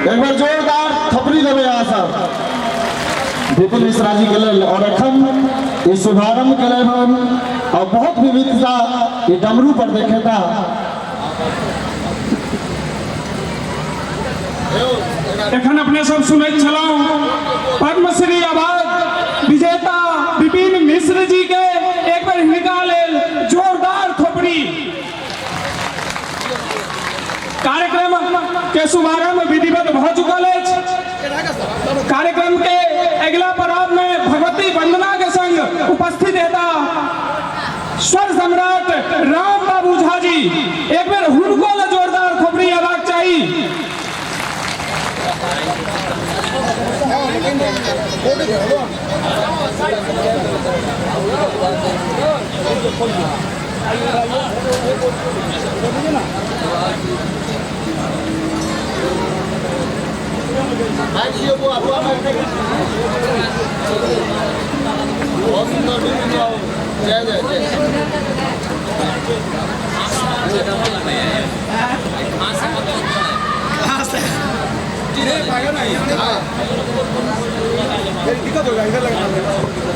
एक बार जोरदार थपड़ी देबै अहाँ सब विपिन मिश्रा जी के लेल। और एखन ई शुभारंभ केले हन और बहुत विविधता ई डमरू पर देखेता। एखन अपने सब सुनैत छलहुँ पद्मश्री अवार्ड विजेता विपिन मिश्र जी के, एक बेर हिनका लेल जोरदार थोपड़ी। कार्यक्रम के शुभारंभ विधिवत भऽ चुकल अछि। कार्यक्रम के अगिला पड़ाव में भगवती वंदना के संग उपस्थित हेता स्वर सम्राट राम बाबू झा जी। एक बेर हुनको ले जोरदार थोपड़ी हेबाक चाही। बहुत सुंदर। जय जय जय। दिक्कत होगा इधर लगा।